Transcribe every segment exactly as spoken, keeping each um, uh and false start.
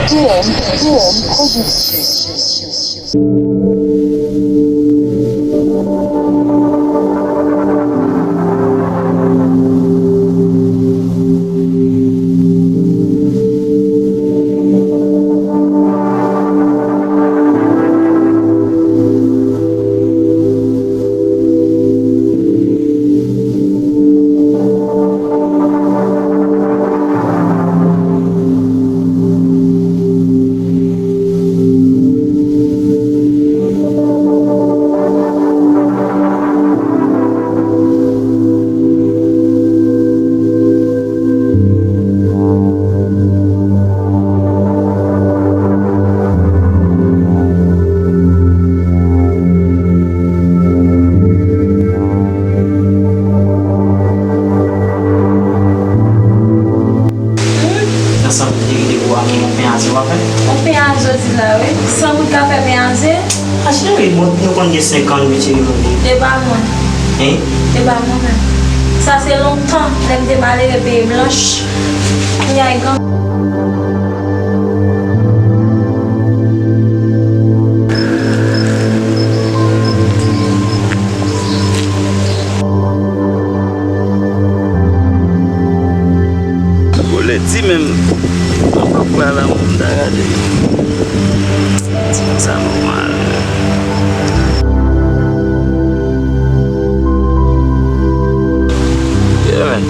T M, T M Production. Nan sanm te rete pou a, men yon pen a ze w ap fè? Yon pen a ze w di la, wi. San goud ka fè pen a ze? A cheri, bon, nou konn gen senkann, wi, cheri, mwen. E pa mwen. Hein? E pa mwen menm. Sa se lontan, lè m te malere peye blanch. Kounye a, e gran. Bolè di menm. Papa la moun ta gade. Sa nòmal. Yeah, man.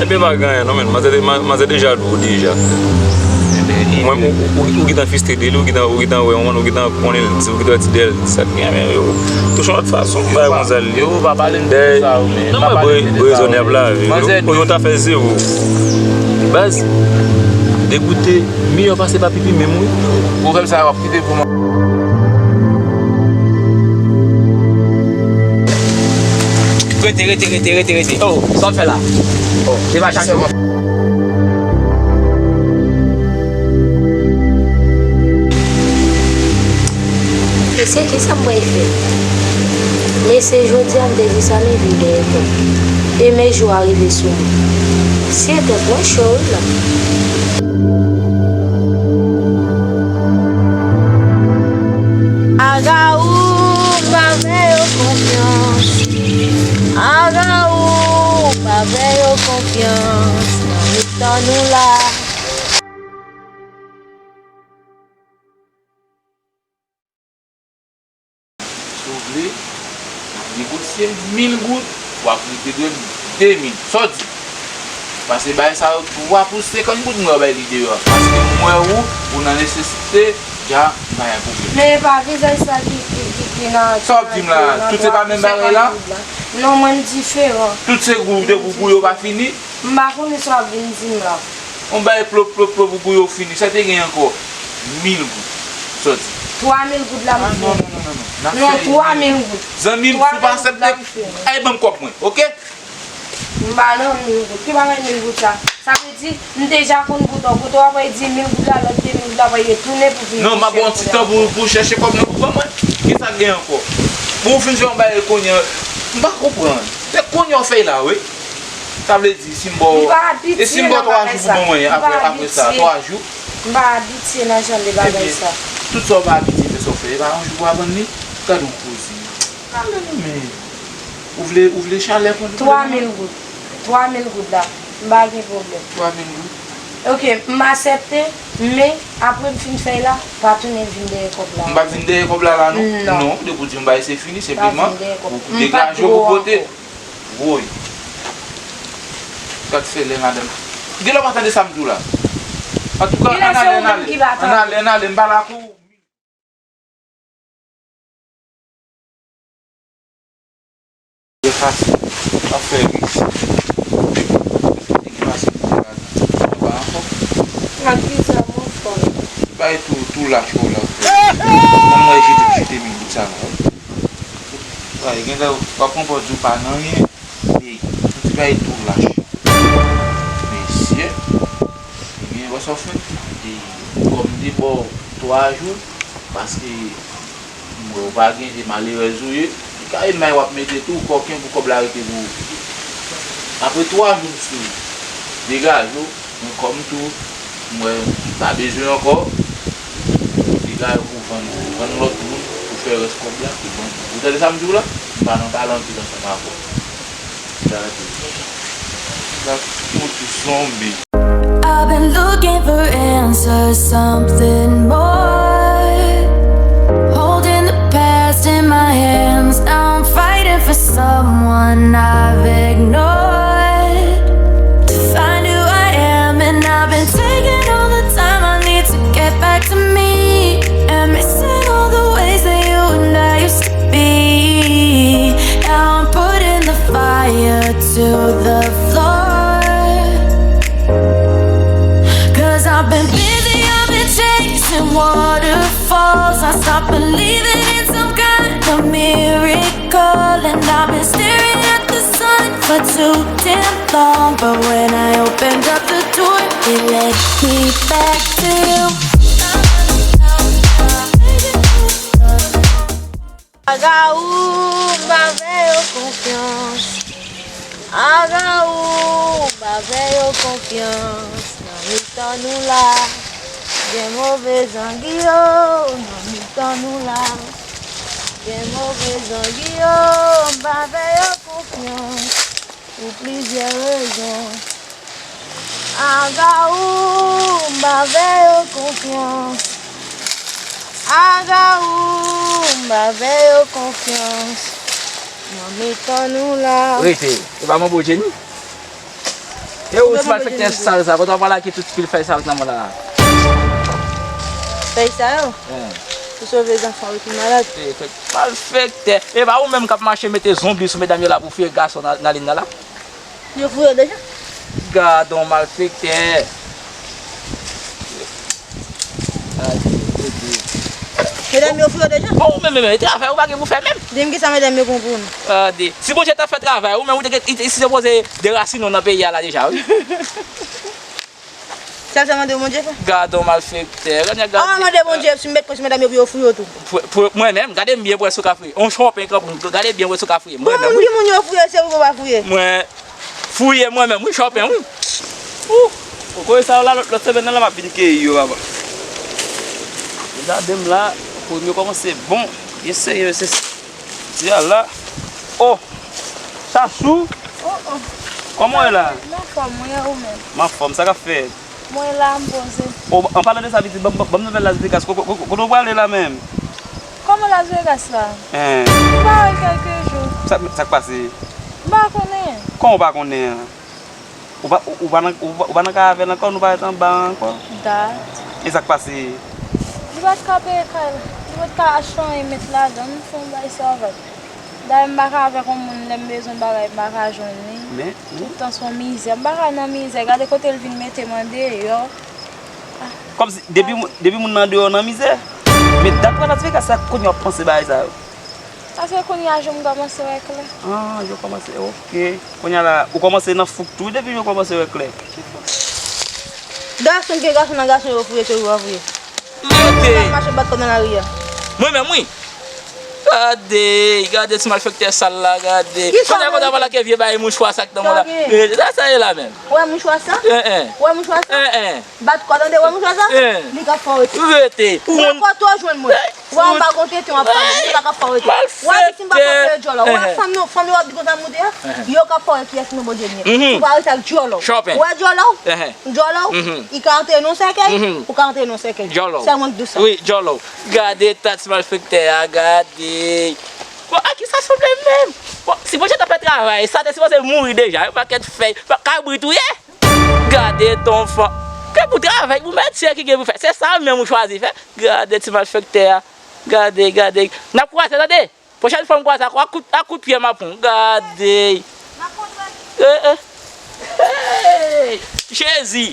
Ebyen, pa gen anyen non, men. Manzè de-, ma-, manzè deja dou deja. Mwen, ou, ou, ou gentan fiste de li, ou gentan, ou gentan wè, ou gentan konnen l, ou gentan ti dèl, sa k gen, men yo touche yon lòt fason, bay manzè li. Yo pa pale m de sa, men. Non, pa mwen, pale m de sa, rezonab la, wi. Manzè, yo, yo ta fè zewo. Baz, degoute, miyò pase pa pipi menm, wi. Pwoblèm sa, w ap kite pou mwen. Rete, rete, rete, rete, rete. Oh, sa w ap fè la? Oh, se pa chache mwen. Mesye, kisa m pral fè? Mesye, jodi a m te di sa, men vin dèyè kò m. Demen jou a rive sou mwen. Sye tèt mwen cho wi la. Agawou, pa fè yo konfyans. Agawou, pa fè yo konfyans. Nan mitan nou la. Si w vle, n ap negosye mil goud, w ap rete dwe m de mil. Sa w di? Pase bagay sa yo twa pou senkann goud, m wè w bay li deyò. Paske m wè ou, ou nan nesesite, dja, m pa gen pwoblèm. Men e pa vizaj sa ki, ki, ki, ki nan, sa w ap di m la? Tout se pa menm bagay la? Non, mwen m diferan. Tout se gou-, de gougou yo pa fini? M pa konnen sa w ap vin di m la. On bay plop, plop, plop, gougou yo fini. Sa te gen ankò? Mil goud. Sòti. Twa mil goud la, mesye. Ah, non, non, non, non, non. N ap fè non, twa mil goud. Zanmi m, si w pa aksepte, ay, ban m kòb mwen, oke? M pa nan mil goud. Ki bagay mil goud sa? Sa vle di, m deja konn bouton. Kote w ap di mil goud la, lòt de mil goud la, w ap retounen pou vin. Non, m ap ba w yon ti tan pou, pou chèche kòb nan pou ban mwen. Kisa k gen ankò? Bon, w fin fè yon bagay kounye a. M pa konprann. Se kounye a w fè la, wi. Sa vle di, si m ba w, e si m ba w twa jou pou ban mwen, apre, apre sa, twa jou? M pa abitye nan jan de bagay sa. Ebyen, tout sa w pa abitye fè, sa w fè, e pa yon jou w a vann li? Gad yon koze. Gade non, men. Ou vle, ou vle chalè pou nou? Twa mil goud. Twa mil goud la. M pa gen pwoblèm. Twa mil goud? Oke, m aksepte, men apre m fin fè l la, pa tounen vin dèyè kòb la. M p ap vin dèyè kòb la, la, non? Non. Non, depi w di m bay, se fini, senpleman, ou degaje w pou pote. Woy. Gad fè lè madanm. Genlè w pa tande sa m di w la. Antouka, ann ale, ann ale. Ann ale, ann ale, m pa la pou ou. Trè fasil. W ap fè risk. Trè fasil pou w la. Anba ankò. Ak vizaj mwen fò. Bay tou, tou lach ou la. Mwen, mwen jete, jete mil goud sa la. Bay, genlè w ap pran pòz ou pa nan anyen. Ey, yon ti bagay tou lach. Mesye, ebyen, wè sa w fè? E kòm m te ba w twa jou, paske m wè w pa gen, se malerèz ou ye, li ka vin bay w ap mete tou kòken pou kòb la rete pou ou. Apre twa jou m sou degaje w, men kòm tou, M wè m pa bezwen ankò. Piga yo pou vann, vann lòt moun pou fè rès kòb la, se bon. Ou tande sa m di w la? M pa nan pale anpil ansanm avè w. Gade. L ap fout ou zonbi. I've been looking for answers, something more. Holding the past in my hands, now I'm fighting for someone I've ignored. To find who I am, and I've been taking all the time I need to get back to me. And missing all the ways that you and I used to be. Now I'm putting the fire to the floor. 'Cause I've been busy, I've been chasing waterfalls. I stopped believing in some kind of miracle. And I've been staring at the sun for too damn long. But when I opened up the door, it led me back to you. Agawou, m pa fè yo konfyans. Agawou, m pa fè yo konfyans. Nan mitan nou la, gen move zangi yo. Nan mitan nou la, gen move zangi yo. M pa fè yo konfyans pou plizyè rezon. Agawou, m pa fè yo konfyans. Agawou, m pa fè yo konfyans. Nan mitan nou la. Rete, e pa manbo Jenny? E ou ti malfektè sal sa, kote w ap al lage tout pil fèy sa nan men w la? Fèy sa yo? Wi. Pou sove zanfan yo ki malad. E, fèk malfektè. E pa ou menm k ap mache mete zonbi sou medam yo la pou fouye gason nan, nan liy nan la? Yo fouye deja. Gadon malfektè. Ay, Bondye. Medam yo fouye deja? Bon, ou menm, menm, e travay ou pa gen pou fè menm. Di m kisa medam yo pran pou nou. Gade. Si Bondye ta fè travay, ou menm ou te gen, i, i sipoze derasinen w nan peyi a la deja, wi. Sa l sèlman mande Bondye fè. Gadon malfektè. Gade, gade. An mande Bondye, si m met pran sou medam yo pou yo fouye w tou. Pou, pou mwen menm, gade m byen pou wè si w ka fouye. On chòpen kanpe, gade byen pou wè si w ka fouye. Mwen menm, wi. Bon, moun ki moun yo fouye, se ou ki pa fouye. Mwen, fouye mwen menm, wi, chòpen, wi. Ou, ou konnen sa yo la, lòt, lòt semèn nan la, m ap vin keyi yo, papa. Gade m la, pou m yo kòmanse bon. Byen serye, mesye. Di a la. Oh, Chachou? Oh, oh. Kòman w ye la? M anfòm, wi, e ou menm? M anfòm, sa k ap fèt? Mwen la, m poze. Oh, an palan de sa, pitit, ban m, ban m nouvèl Las Vegas. Ko-, ko-, ko-, kote w prale la menm? Kòman Las Vegas la? Hein. M pa wè l kèlke jou. Sa, sa k pase? M pa konnen. Kòman w pa konnen an? Ou pa, ou, ou pa nan, ou pa, ou pa nan kay avè l ankò, nou pa ret anba ankò? Dat. E sa k pase? Li pa t ka peye kay la. Li pa t ka achte anyen met ladan l, m fè yon bay savat. Dayè m pa ka avèk yon moun, lè m bezwen bagay, m pa ka jwenn li. Men, men. Tout tan se yon mizè. M pa ka nan mizè. Gade kote l vin mete m andeyò. Ah. Kòmsi depi, depi moun nan andeyò nan mizè. Men dat w a Las Vegas sa, kounye a w ap panse bagay sa yo? Paske kounye a je m kòmanse wè klè. Ah, je w kòmanse, ok. Kounye a la, ou kòmanse nan fouk tou depi je w kòmanse wè klè. Gason gen gason nan gason yo fouye toujou ap fouye. Mete! N ap mache bat kò nan lari a. Mwen menm, wi. Gade, gade ti malfektè sal la, gade. Kisa kounye a, kote w ap al lage vye bay mouchwa sa k nan men w la? Gade. Eh, sa, sa ye la menm? Ou wè mouchwa sa? Eh, eh. Ou wè mouchwa sa? Eh, eh. Bat kò tande, ou wè mouchwa sa? Eh. Li ka fè w rete. Rete. Ou konn kote w jwenn mwen. Ou wè anba gon tenten w ap pale, li pa ka fè w rete. Ou wè pitit m pa fè w peye djòlò. Ou wè fanm nou, fanm yo ap di konsa moute a? Yo ka fè w wè kiyès nou Bondye n ye. Ou pa rete ak djòlò. Ou wè djòlò? Djòlò? I ka antre nan sèkèy, ou ka antre nan sèkèy. Djòlò. Sèlman k di w sa. Wi, djòlò. Gade eta ti malfektè a, gade. Bon, a ki sa sanble menm? Bon, si Bondye ta fè travay, sa te sipoze mouri deja, yon pakèt fèy, kabrit ou ye? Gade ton fan. Ke pou travay, pou metye ki gen pou fè. Se sa menm ou chwazi fè. Gade ti malfektè a. Gade, gade. N ap kwaze, tande. Pwochèn fwa m kwaze, a kout, a kout pye m ap pran w. Gade. Eh, eh. Hey! Jezi!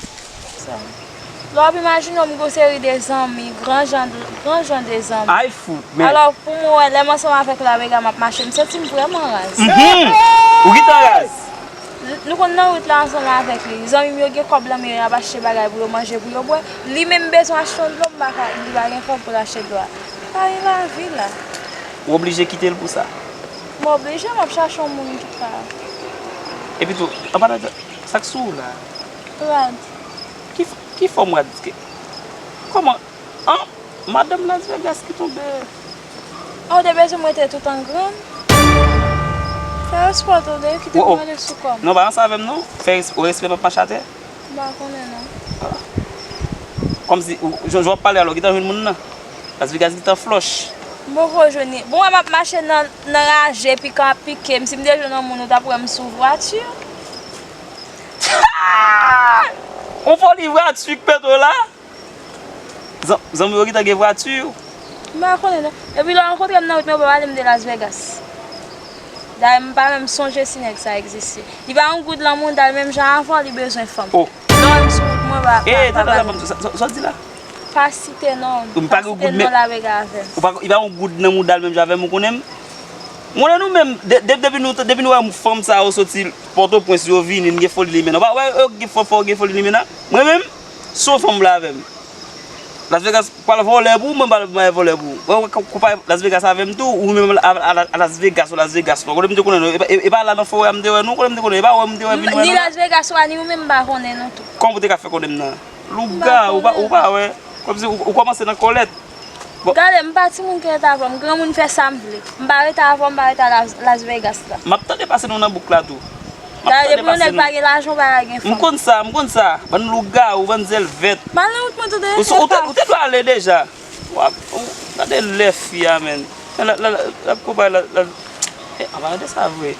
Lè w ap imajine w, m gen yon seri de zanmi, gran jan, gran jan de zanmi. Ay, fout, men. Alò, pou mwen, lè m ansanm avèk Labega, m ap mache, m santi m vrèman raz. Mhm. Ou gentan raz? Nou konn nan wout la ansanm avèk li. Zanmi m yo gen kòb nan men yo, y ap achte bagay pou yo manje, pou yo bwè. Li menm bezwen achte yon dlo, m pa ka, li pa gen kòb pou l achte dlo a. Sa gen lavi la. Ou oblije kite l pou sa? M oblije, m ap chache yon moun ki ka. Epi tou, anpadan sa, sa k sou ou la? Rad. Ki f-, Ki fòm w ap di ke? Kòman? An? Madanm Las Vegas ki tonbe. An, ou te bezwen m rete tout an grann? Fè respè w tande, kite m rele sou kò m. Non, pa ansanm avè m non. Fè res-, respè p ap mache atè. M pa konnen non. Kòmsi, ou, jan, jan w ap pale a la, ou gentan jwenn moun nan. Las Vegas gentan flòch. M poko jwenn li. Bon, wè m ap mache nan, nan raje, pikan ap pike m. Si m te jwenn yon moun, ou t ap wè m sou vwati. On vòlè vwati k pete la. Zan-, zanmi w yo gentan gen vwati. M pa konnen non. Epi lè w rankontre m nan wout, men ou pa pale m de Las Vegas. Dayè, m pa menm sonje si nèg sa egziste. Li pa yon goud lan mouda l, menm jan avè w, li bezwen fanm. Oh. Lè w wè m sou wout mwen, pa, pa, eh, pa tande, pale. Sa, sa, sa, sa w di la? Pa site non. M pa gen goud, men non, Las Vegas avè m. Ou pa, li pa yon goud nan mouda l, menm jan avè m, ou konnen m. M konnen nou menm, de-, de-, depi nou, depi nou wè fanm sa yo soti Pòtoprens, yo vini, n gen foli limena. Ou pa wè, yo gen fò, fò, gen foli limena. Mwen menm, si yon fanm vle avè m. Las Vegas pral vòlè pou ou, mwen pral bay vòlè pou ou. Mwen, mwen, konpay Las Vegas avè m tou, ou menm a, a, a, a Las Vegas, ou Las Vegas non. Kote m te konnen non, e pa, e, e pa la nan forè a m te wè nou, kote m te konnen, e pa wè m te wè vin wè nou. Ni Las Vegas ou a, ni ou menm m pa konnen non tou. Kòman ou te ka fè konnen m nan? Lougawou, ou pa, ou pa wè. Kòmsi ou, ou kòmanse nan kòlèt. Bon. Gade, m pa timoun ki rete avè w, m granmoun fè sa m vle. M pa rete avè w, m pa rete a Las, Las Vegas la. M ap tande pase nou nan bouk la tou. M ap tande pase nou. Gade, pou yon nèg pa gen lajan, ou pa ka gen fanm. M konn sa, m konn sa. Bann lougawou, bann zèl vèt. M al nan wout mwen tande. Ou, ou te, ou te dwe ale deja. W ap, ou, gade lè fi a, menn. La, la, la, la, konpay la, la, eh, an palan de sa vre.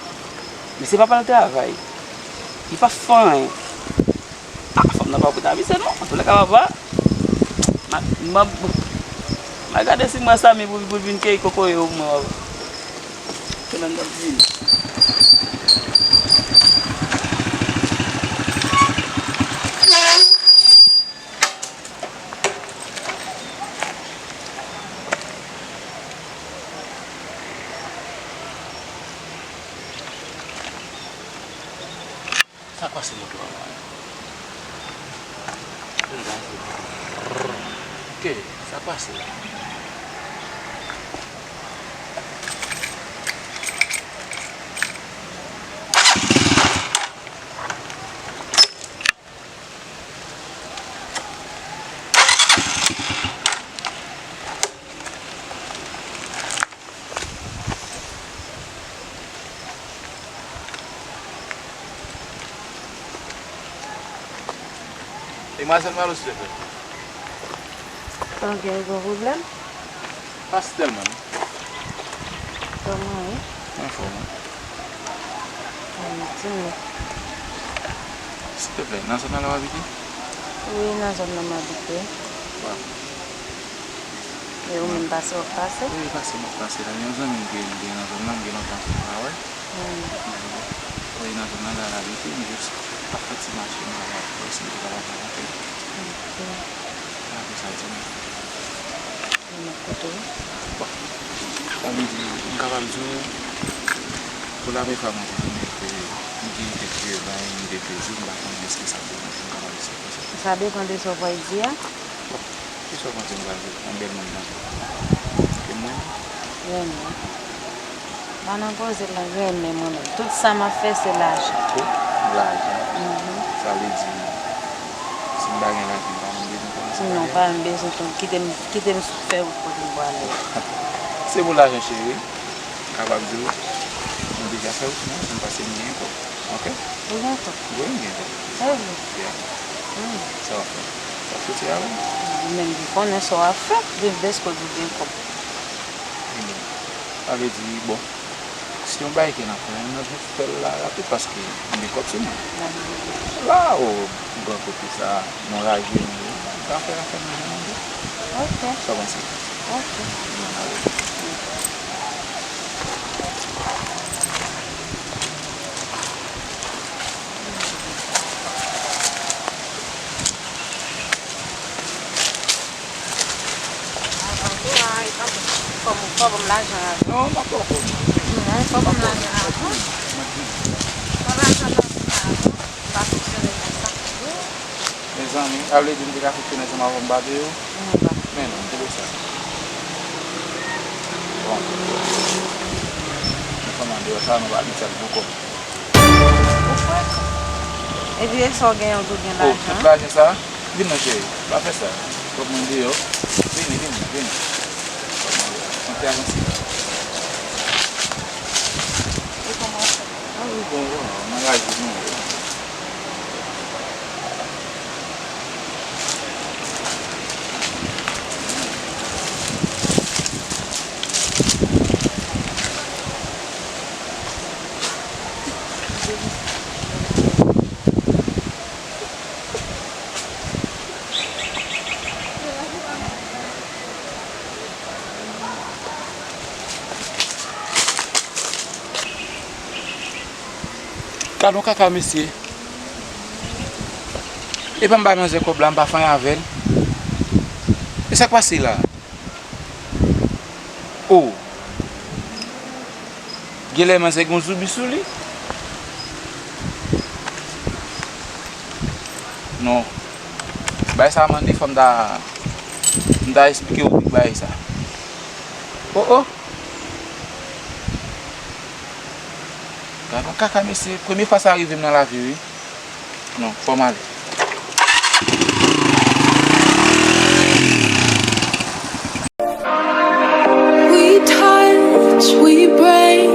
Mesye pa pral travay. Li pa fè anyen. Ah, fanm nan pa pou ta misye non. Antoulèka, papa. Ma, ma, ma gade si mwen Samy pou, pou vin keyi kokoye ou mwen, papa. Ke nan nan vin. Sa k pase moto a la? Ke sa k pase la? Demwazèl Malo, silvouplè. Ok, ou gen pwoblèm? Pa tèlman non. Kòman w ye? Anfòm wi. Ann, di m. Silvouplè, nan zòn nan la w abite? Wi, nan zòn nan m abite. Waw. E ou menm, pase w ap pase? Wi, pase m ap pase la. Yon zanmi m ki gen nan zòn nan, m gen lontan ke m pa wè. Hmm. Wi, nan zòn nan la l abite, m jis ap fè ti mache, m pa wè si m te kapab rankontre l. Ok. Apre sa, di m. M ap koute w. Bon. Sa vle di, m kapab di w, pou la premye fwa mwen te vini, ke m te, te bay m de plezi, m pa konnen èske sa te, m kapab di sa konsa. Sa depann de sa w pral di a. Bon, kisa w panse m pral di? Yon bèl moun nan ke mwen renmen. Pa nan koze l non, renmen mwen menm. Tout sa m ap fè se lajan. Tout lajan. Mhm. Sa vle di, si m pa gen lajan, m pa menm bezwen kòmanse bagay? Non, pa menm bezwen kite m, kite m fè wout kote m prale a. Se pou lajan, cheri. M kapab di w, mwen deja fè wout mwen, m panse m gen kòb. Ok? Ou gen kòb? Wi, m gen kòb. Sèvi? Yeah. Hmm. Sa w ap fè? W ap soti avè m? Ou menm ki konnen sa w ap fè, deske ou gen kòb. Ebyen, sa vle di, bon, se yon bagay ke n ap fè, n ap jis fè l la rapid paske m gen kòb sou mwen. La, o gran kote sa, nou raje nou, nou ka fè afè nou jan nou vle. Ok. Sa w panse? Ok. Bon, ale. Fò ban m lajan avan. Non, m ap ba w kòb. Fò ban m lajan avan. Fò lajan nan men avan. M pa fonksyone konsa. Mezanmi, sa vle di m te ka fonksyone ansanm avè w, m pa peye w? Non, pa. Men non, m te konsa. Bon. M kòmande w sa, nou pa met sa pou kòb. Ou kwè? Epi e sa w genyen, ou tou gen lajan? Oh, tout lajan sa? Vin non, cheri, pa fè sa. Fòk mwen deyò. Vini, vini, vini. Fòk mwen deyò. Santi avanse. Ou kòmanse. A wi, bon, bon, nan raje nou. Gad yon kaka, mesye. Epa m bay manzè kòb la, m pa fè anyen avè l. E sa k pase la? O! Genlè manzè gen yon zoubi sou li. Non. Bagay sa a mande fò m ta, m ta esplike Rodrig bagay sa. O, o! Gad yon kaka, mesye. Premye fwa sa rive m nan lavi, wi. Non, fò m ale. We touch, we break,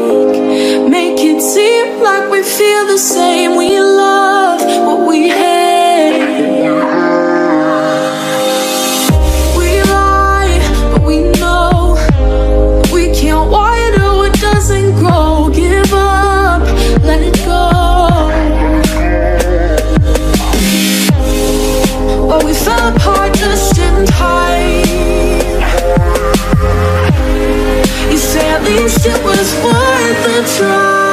make it seem like we feel the same. We love what we hate. We lie, but we know we can't water what doesn't grow. Give up, let it go. Well, we fell apart just in time. You say at least it was worth a try.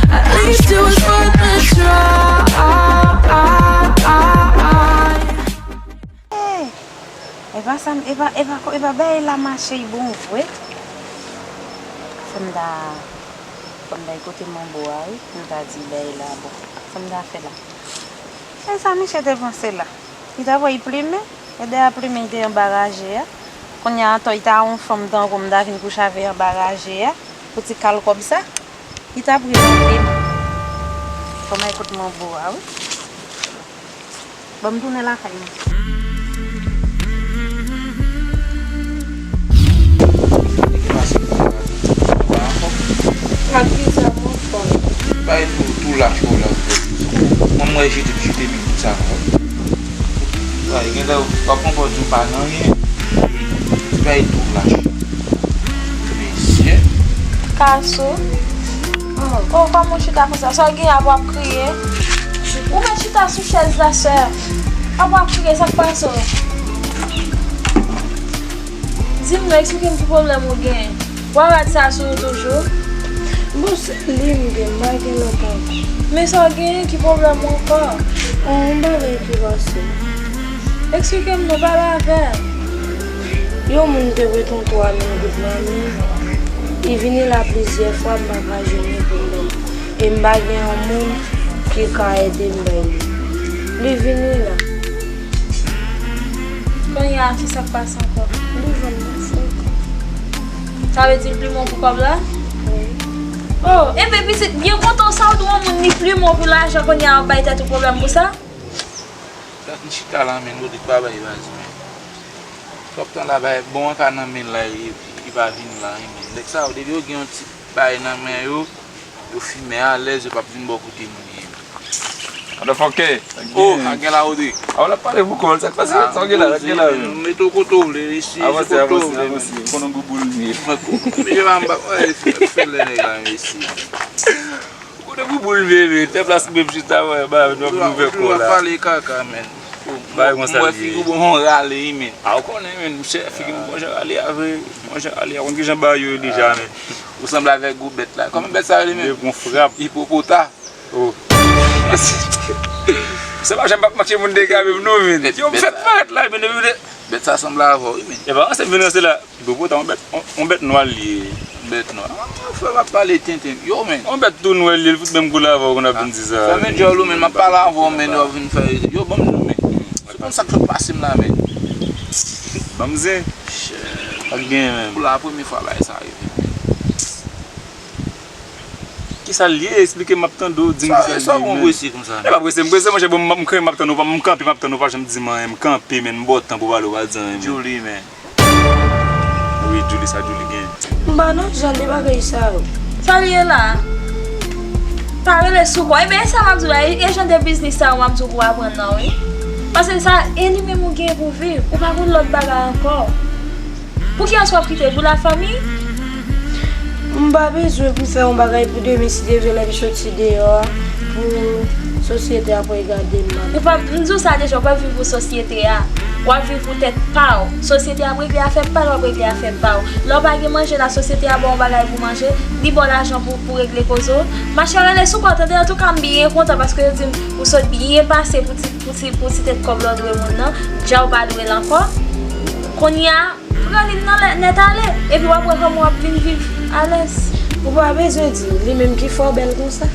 At least it was worth a try. Hey, e pa sa, e pa, e pa, e pa bagay la mache bon vre. Fò m ta, fò m ta kote manbo a, wi, pou m ta di bagay la bon. Fò m ta fè la. E sa misye te panse la? Li ta voye plimen, e dèyè plimen li te anba raje a. Kounye a atò, li ta yon fanm tankou m ta vin kouche avè anba raje a, pou ti kal kòb sa. Li ta prezante m. Fò m al kote manbo a, wi. Ban m tounen lakay mwen. Nèg yo pase pou yo pa anfòm. Ak kisa m anfòm? Bay tou, tou lach ou la. Mwen, mwen jete, jete men tout sa ankò. Bay, genlè w ap konpòte w pa nan anyen. Bay tou lach. Mesye. Kaso. Oh, kòman w chita konsa? Sa w gen ap w ap kriye? Ou mèt chita sou chèz la, sè. Ap w ap kriye, sa k pase w? Di m non, eksplike m ki pwoblèm ou gen. W a rad sa sou ou toujou? Bon, se li m gen, m pa gen lòt ankò. Men sa w genyen, ki pwoblèm ou ankò? Oh, yon bagay ki pase. Eksplike m non, pale avè m. Yon moun te prete yon twa mil goud nan men m. Li vini la plizyè fwa, m pa ka jwenn li pou m bay. E m pa gen yon moun ki ka ede m bay li. Li vini la. Kounye a, ki sa k pase ankò? Li jwenn mwen fòk. Sa vle di l plimen w pou kòb la? Wi. Oh, enben pitit, byen kontan w sa w di yon moun li plimen w pou lajan, kounye a w ap bay tèt ou pwoblèm pou sa? Sa vin chita la, men Rodrig pa bay baz, men. Twòp tan la, bay bon an ka nan men l la, li, li pa vin la, men. Nèg sa yo, depi yo gen yon ti bay nan men yo, yo fimen alèz, yo p ap vin bò kote moun ye. Motherfucker. Oh, sa gen la, Rodrig? A, w ap pale pou kò w, sa k pase? Sa w gen la, sa k gen la, men? Mete w kote w vle, isi, se kote w vle, men. Avanse, avanse, w konnen bouboul m ye. Mwen, mwen, mwen, mwen, fè, fè lè nèg la, mesye. Ou konnen bouboul m ye, men. Fè plas pou mwen, jis avan, ba, nou ap ouvè kò la. Ou ap pale kaka, men. Bay, mwen, mwen, figi w bon, yon rale, men. A, ou konnen, men, monchè, figi m bon jan rale a vre. Bon jan rale a, konn ki jan ba yo deja, men. Ou sanble avèk gwo bèt la. Kòman bèt sa rele menm? Bon frap. Ipopota. Oh. Se pa janm p ap manke moun dega menm non, men. Yo, m fèk parèt la, men depi de. Bèt sa sanble avè w, wi, men. E pa, se vin ranse la. Ipopota, yon bèt, yon, yon bèt nwa l ye. Bèt nwa. Frè, m ap pale tenten. Yo, men. Yon bèt tou nwa l ye, l fout menm koulè avè w, konn ap vin di sa. Fèmen djòl ou, men, m ap pale avè w, men, w ap vin fè. Yo, ban m di w, men. Ou konn sa k sot pase m la, men. Ban m zen. Shit. Pa t genyen menm. Pou la premye fwa bagay sa rive. Kisa l ye? Esplike m, m ap tande w, di m kisa l ye, man. Sa w prese konsa, men? E pa prese, m prese, monchè, bon, m, m kanpe, m ap tann ou, m kanpe, m ap tann ou, pa janm di m anyen, m kanpe, men m ba w tan pou w pale, w pa di anyen, man. Julie, men. Wi, Julie, sa Julie gen. M pa nan jan de bagay sa yo. Sa l ye la? Pa rele sou kò. Ebyen, e sa m ap di w la, e, e jan de biznis sa yo m ap di w pou w aprann nan, wi. Paske sa, e li menm ou gen pou viv. Ou pa konn lòt bagay ankò. Pou kiyès w ap kite? Pou lafanmi? M pa bezwen pou fè yon bagay pou demen, si Dye vle, lè m soti deyò a, pou sosyete ap regade m mal. Ou pa, m di w sa deja, ou pa viv pou sosyete a. W ap viv pou tèt pa w. Sosyete ap regle afè pa l, w ap regle afè pa w. Lè w pa gen manje la, sosyete a ba w yon bagay pou manje, li ba w lajan pou, pou regle koze w. Machè, rele sou kò w, tande, antouka, m byen kontan paske yo di m ou sot byen pase pou ti, pou ti, pou ti tèt kòb la w dwe moun nan. Dja w pa dwe l ankò. Kounye a, pran li nan lè, nèt ale, epi w ap wè kòman w ap vin viv alèz. Ou pa bezwen di, li menm ki fè w bèl konsa.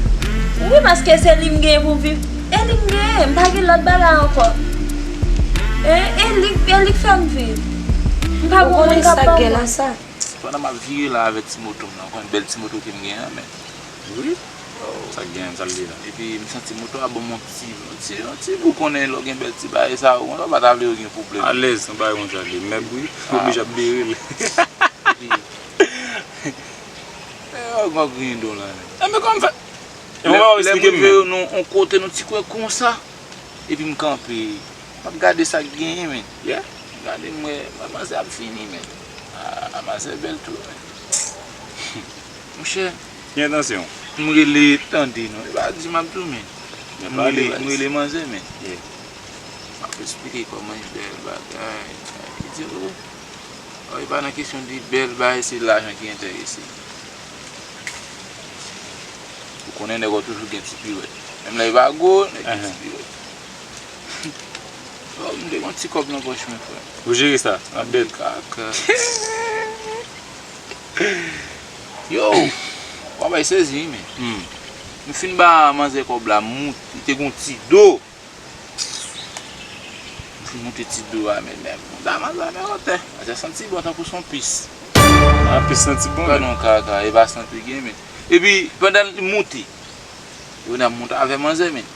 Wi, paske se li m genyen pou m viv. E li m genyen, m pa gen lòt bagay ankò. E, e li, e li k fè m viv. M pa gon moun k ap ban mwen. Pandan m ap vire la avèk ti moto m nan, w konnen bèl ti moto ke m genyen an, men. Wi. Sa k genyen, sa l ye la? Epi m santi moto a ban m yon ti, yon ti, yon ti gou, konnen lè w gen bèl ti bagay sa, ou konnen w pa ta vle yo gen pwoblèm. Alèz, yon bagay konsa li mèb wi. Oblije ap bere l. Epi, e, w ap griyen do la. E men kòman m fè? E mwen pa w eksplike m, men. Lè m rive nan yon kote, nan ti kwen konsa, epi m kanpe. M ap gade sa k genyen, men. Yeah. M gade, m wè, manzè ap fini, men. A, manzè bèl tou, men. Monchè. Ki entansyon? M rele, tande non. E pa di m ap di w, men. M rele, m rele manzè, men. M ap eksplike kòman li bèl bagay. Li di, o, o, e pa nan kesyon de bèl bagay, se lajan ki enterese. Ou konnen nèg yo toujou gen ti piwèt. Menm lè yo pa gwo, nèg gen ti piwèt. O, m te gon ti kòb nan pòch mwen, frè. Ou jere sa, ap bèt. Kaka. Yo, w ap bay sezi, wi, men. M fin ba manzè kòb la, m moute, li te gon ti do. M fin moute ti do a, men, men, moun ta manzè a, men, otè. Manzè santi bon tankou son pis. A, pis santi bon, men. Non, kaka, e pa santi gen, men. Epi, pandan l moute, yo nan moute avè manzè, men.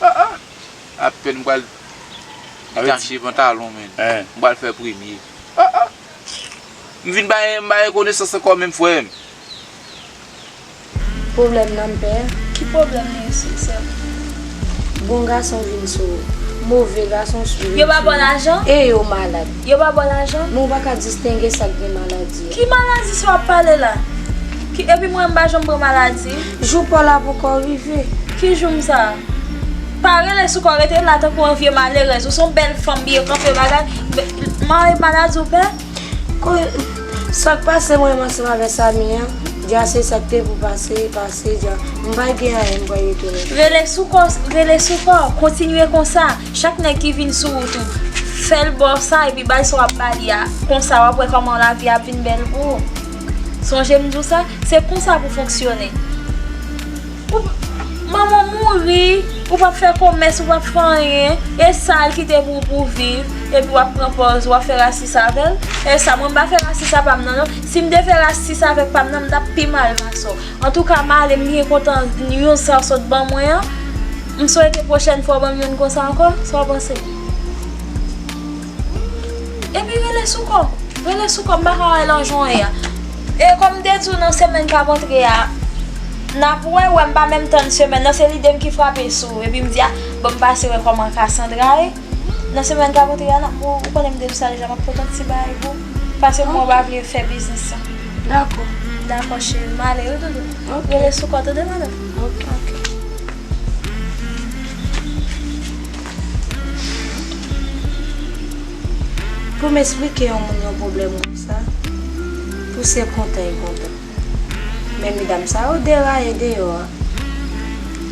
A, a. Apèn m pral detache pantalon, men. M pral fè premye. A, a. M vin bay, m bay konesans ankò menm, frè m. Pwoblèm nan m pè. Ki pwoblèm li ye, sè m? Bon gason vin sou ou. Move gason sou ou. Yo pa ba w lajan? E yo malad. Yo pa ba w lajan? Men w pa ka distenge sa k gen maladi a. Ki maladi sa w ap pale la? Ki, epi mwen, m pa janm pran maladi. Jou pa w la poko rive. Ki jou m sa? Pa rele sou kò, rete la tankou yon vye malerèz. Ou se yon bèl fanm, byen kanpe bagay. Be-, ma-, maladi w pè? Ko-, sa k pase mwen menm ansanm avè Samy an, dja se sa k te pou pase, pase dja. M pa gen anyen m pral retounen. Rele sou kò, rele sou kò, kontinye konsa. Chak nèg ki vin sou wout ou, fè l ba w sa, epi ba l sa w ap ba li a. Konsa, w ap wè kòman lavi a ap vin bèl pou ou. Sonje m di w sa, se konsa pou fonksyone. Ou, manman w mouri, ou p ap fè komès, ou p ap fè anyen, e sa l kite pou ou pou w viv, epi w ap pran pòz, w ap fè rasis avè l. E sa, mwen m pa fè rasis a pa m nan, non. Si m te fè rasis avèk pa m nan, m t ap pi mal pase w. Antouka, m ale, m byen kontan youn sa w sot ban mwen an. M swete pwochèn fwa w ban m youn konsa ankò, sa w panse? Epi rele sou kò. Rele sou kò, m pa ka wè lajan w ye a. E kòm m te di w nan semèn k ap antre a, n ap wè, wè m pa menm tann semèn nan, se lide m ki frape sou ou. Epi m di, a, ban m pase wè kòman Cassandra ye. Nan semèn k ap antre a, n ap, ou, ou konnen m te di w sa deja, m ap pote yon ti bagay pou ou. Paske mwen pa vle fè biznis sa. Dakò. Dakò, cheri, m ale wi, doudou. Ok. Rele sou kò, tande, madanm? Ok. Ok. Pou m esplike yon moun yon pwoblèm konsa, pou se kontan e kontan. Men medam sa yo deraye deyò a.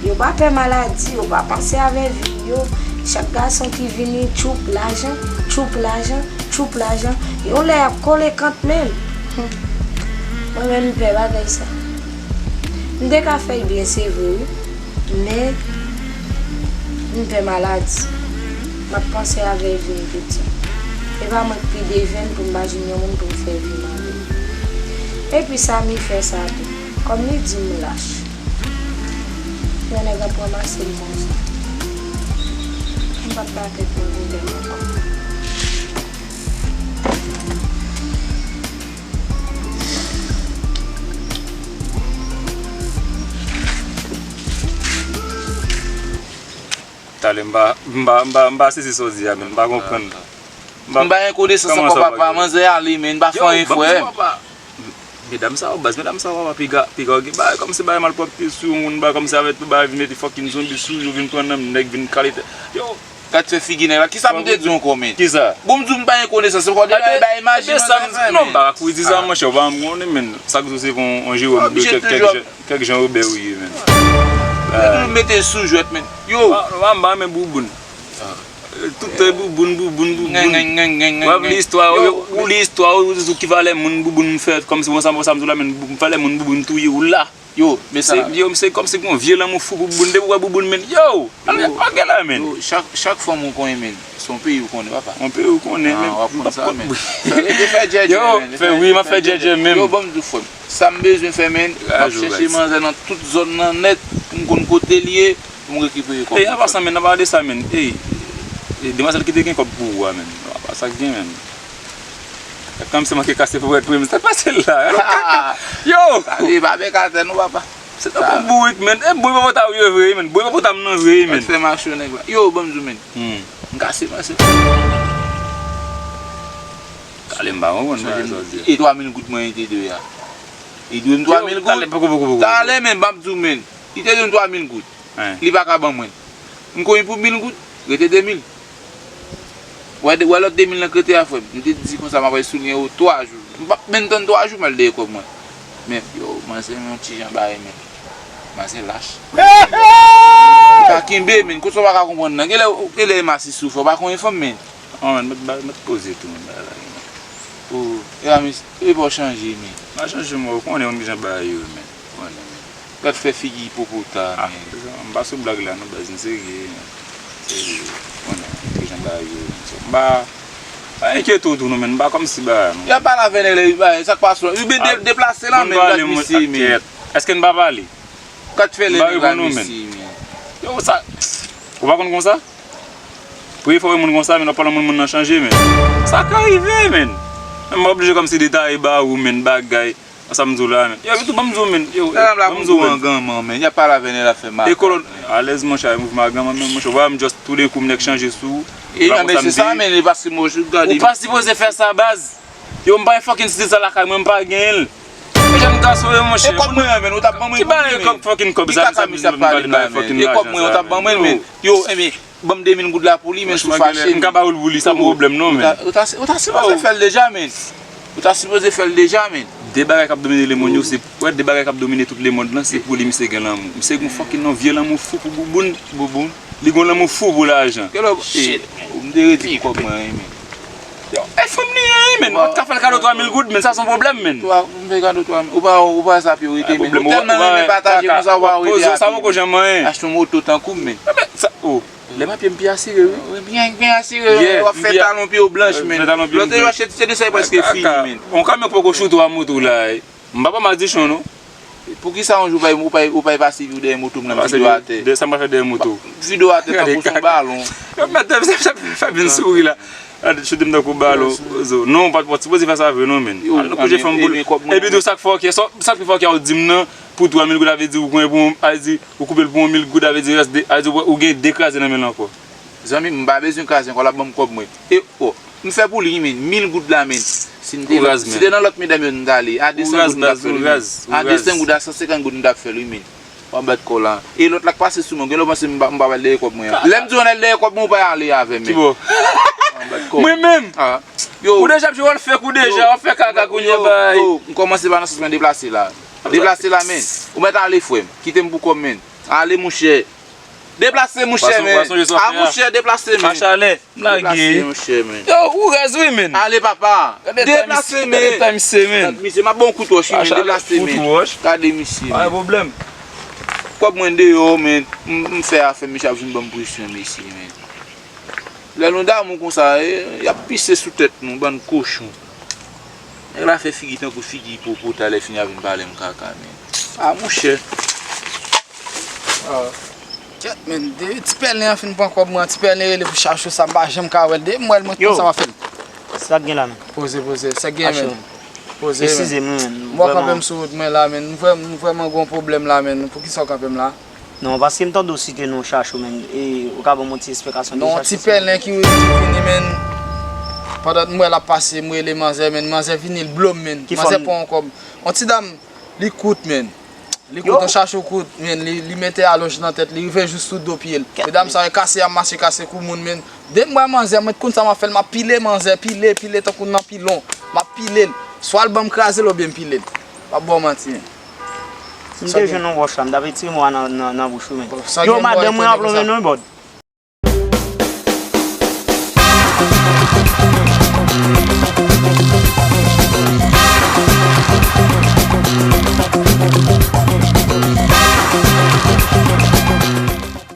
Yo pa pè maladi, yo pa panse avè vi yo. Chak gason ki vini, tchoup, lajan, tchoup, lajan, tchoup, lajan. Yon lè y ap kole kant menm. Hum. Mwen menm, m pè bagay sa. M te ka fè l byen, se vre, wi. Men, m pè maladi. M ap panse avè vi m tout tan. E pa mwen k pi devenn pou m pa jwenn yon moun pou m fè vi m avè l. Epi Samy fè sa tou. Kòm li di m lach. Yon nèg ap ranmase m konsa. M p ap ba tèt mwen pwoblèm ankò. Talè m pa, m pa, m pa, m pa sezi sa w di a, men m pa konprann. M pa gen konesans ankò, papa. Manzè ale, men m pa fè anyen, frè. Medam sa yo, baz, medam sa yo, papa, piga, piga w gen bagay kòmsi bagay malpwòpte sou yon moun, bagay kòmsi avèk tout bagay vin mete fucking zonbi sou yo, vin pran nan nèg, vin kale tèt. Yo, gad fè figi nèg la. Kisa m te di w ankò, men? Kisa? Bon, m di w m pa gen konesans, ou konn bagay, bagay maji, manzè fè, men. Non, m pa ka kouri di sa, monchè, ou pa janm konnen, men. Sa k di w se yon, yon Jewòm de kèk, kèk jan, kèk jan Wobè ou ye, men. Yo toujou mete l sou jwèt, men. Yo. M pa, m pa renmen bouboun. Tout tan bouboun, bouboun, bouboun. W ap li istwa, w li istwa, ou di ki valè moun bouboun m fè, kòmsi bon sa, bon sa m di w la, men valè moun bouboun touye w la. Yo, men sa. Yo, se kòmsi gon vye lanmou fou pou bouboun, depi w wè bouboun, men, yo, al gen la, men. Yo, chak, chak fanm ou konnen, men, se yon peyi ou konnen, papa. Yon peyi ou konnen, men. W ap konn sa, men. Rete fè djèdjè, men. Yo, fè, wi, m ap fè djèdjè, men. Yo, ban m di w, frè m. Sa m bezwen fè, men, m ap chèche manzè nan tout zòn nan nèt, pou m konn kote l ye, pou m rekipere kòb mwen. Ey, an pasan, men, nan pale de sa, men, ey, demwazèl ki te gen kòb pou ou a, men, apa sa k gen, men. Kòmsi manke kase pou wèt, men, sa pase la. Yo! Sa vle pa bèk atè, non, papa. Se tankou bourik, men. E bourik pa pote a ou ye vre, men. Bourik pa pote a m nan vre, men. Fè mache nèg la. Yo, ban m di w, men. M kase, men, se. Kale m pa konprann bagay sa w di a. E twa mil goud mwen, li te dwe a. Li dwe m twa mil goud. Talè, men, m ap di w, men. Li te dwe m twa mil goud. Li pa ka ban mwen. M konn pou mil goud, rete de mil. Wè, wè lòt de mil lan k rete a, frè m. M te di konsa, m ap al souliyen yo twa jou. M p ap menm tann twa jou, m al dèyè kòb mwen. Men, yo, manzè yon ti jan bare, men. Manzè lach. Li pa kenbe, men. Kote sa w pa ka konprann nan? Genlè, genlè e masis ou fè, w pa konn fanm, men. Non, men, mèt ba, mèt poze tou, men, bagay la, men. O, e la, men, e pa w chanje, men. M pa chanje, mwen, ou konnen, ou konnen ki jan bagay yo ye, men. Ou konnen, men. Gad fè figi ipopotam, men. M pa sou blag la, non, baz, m serye, men. Serye, ou konnen, ki jan bagay yo ye, men. So, m pa, pa enkyete w tou, non, men, m pa kòmsi bagay, non. Y ap pale avè nèg la, bagay, sa k pase la? Ou byen de-, deplase la, men, gad misye, men. Èske n pa pale? Gad fè lè nèg la, misye, men. Yo, sa, ou pa konn konsa? Premye fwa w wè moun konsa, men w ap pale moun, moun nan chanje, men. Sa ka rive, men. Men m pa oblije kòmsi detaye ba ou, men, bagay. Sa m di w la, men. Yo, men tou, ban m di w, men. Yo, ban m di w, men. Granman, men. Y ap pale avè nèg la fè mal. E kolon, alèz, monchè, mouvman a granman, men, monchè. Ou pa wè m just toudenkou m nèk chanje sou ou. E, men se sa, men, e paske mwen, ou pa sipoze fè sa, baz. Yo, m pa gen fucking stil sa lakay mwen, m pa genyen l. E jan m gason ye, monchè. E kòb mwen an, men, ou t ap ban mwen. Ki bagay kòb, fucking kòb sa, misye ap pale la, men. E kòb mwen, ou t ap ban mwen, men. Yo, enben, ban m de mil goud la pou li, men, si w fache. M ka ba ou l pou li, sa pa pwoblèm, non, men. Ou ta, ou ta sipoze fè l deja, men. Ou ta sipoze fè l deja, men. De bagay k ap domine lemonn yo, se, wè, de bagay k ap domine tout lemonn lan, se pou li, misye gen lanmou. Misye gen fucking yon vye lanmou fou pou bouboun. Bouboun. Li gen lanmou fou pou lajan. Shit, man. M te redi pou kòb mwen, wi, men. Yo, e fanm li ye, wi, men. Ou pa t ka fè l kado twa mil goud, men sa se yon pwoblèm, men. M fè kado twa mil. Ou pa, ou pa sa priyorite, men. Ou tèlman renmen pataje konsa, ou pa rete a pye. Sa poko janm anyen. Achte yon moto tankou m, men. Sa, oh, lè m a pye m pi asire, wi. Wi, byen, byen asire, wi. W ap fè talon pye w blanch, men. Lòt jou achte ti tènis sa prèske fini, men. Yon kamyon poko choute w a moto la, wi. M pa pa madichon, non. Poukisa yon jou ou pa, ou pa, ou pa pase pi dèyè moto m nan, m vide w atè? Sa m pa fè dèyè moto? Vide w atè tankou se yon balon. Yo, mèt, sa, sa, sa fè vin souri la. Gade, choute m tankou balon. Non, ou pa, pa sipoze fè sa vre, non, men. Al nan kouje fanm boul. Epi tou, sa k fè w, sa, sa k fè w, ou di m nan, pou twa mil goud, sa vle di ou gen pou, a di, ou koupe l pou yon mil goud, sa vle di, rès de, sa vle di, ou gen de kraze nan men l ankò. Zanmi m, m pa bezwen kraze ankò, l ap ban m kòb mwen. E, oh. M fè pou li, wi, men. Mil goud la, men. Si m te, si te nan lòt medam yo, m t ale. A de san goud, m t ap fè l, wi, men. A de san goud, a san senkant goud, m t ap fè l, wi, men. W ap bat kò w la. E lòt la k pase sou mwen, gen lè w panse m pa, m pa pral dèyè kòb mwen an. Lè m di w ann al dèyè kòb mwen, ou pa ale avè m, men. Ki bò? W ap bat kò w. Mwen menm? Ah. Yo. Ou deja ap jwe wòl fèk ou deja, w ap fè kaka kounye a, bay. Yo, m kòmanse pa nan sans mwen deplase la. Deplase la, men. Ou mèt ale, frè m. Kite m pou kò m, men. Ale, monchè. Deplase, monchè, men. A, monchè, deplase, men. Machalè, m lage. Deplase, monchè, men. Yo, ou rèz, wi, men. Ale, papa. Deplase, men. Gade eta misye, men. Gad misye, m ap ba w kout wòch, wi, men. Deplase, men. Kout wòch. Gade misye, men. Pa gen pwoblèm. Kòb mwen deyò, men. M, m fè afè m, misye ap vin ban m presyon, mesye, men. Lè nou damou konsa, e, y ap pise sou tèt nou, bann kochon. Nèg la fè figi tankou figi ipopotam, lè fini a vin pale m kaka, men. A, monchè. Kèt, men, depi ti pèlen an fin pran kòb mwen, ti pèlen rele pou Chachou sa, m pa janm ka wè l. Depi m wè l, mwen konn sa m ap fè l. Sa k gen la, men? Poze, poze. Sa k gen, men? Poze, men. Eskize m, men. M wè kanpe m sou wout mwen la, men. M vrèman, m vrèman gen yon pwoblèm la, men. Poukisa w kanpe m la? Non, paske m tande w site non Chachou, men. E ou ka ban m yon ti esplikasyon de Chachou? Non, ti pèlen ki vini, men. Pandan m wè l ap pase, m rele manzè, men. Manzè vini, l blo m, men. Manzè pran yon kòb. Yon ti dam, li kout, men. Li kout, yon Chachou kout, men. Li, li mete alonj nan tèt, li rive jous sou do pye l. Medam sa yo kase, y ap mache kase kou moun, men. Depi m wè manzè, mwen konn sa m ap fè l, m ap pile manzè, pile, pile tankou nan pilon. M ap pile l. Swa l ban m kraze l oubyen m pile l. M ap ba w manti, men. M te jwenn yon wòch la, m t ap retire mò a nan, nan, nan bouch ou, men. Yo, madanm mwen ap lonmen non, bòd.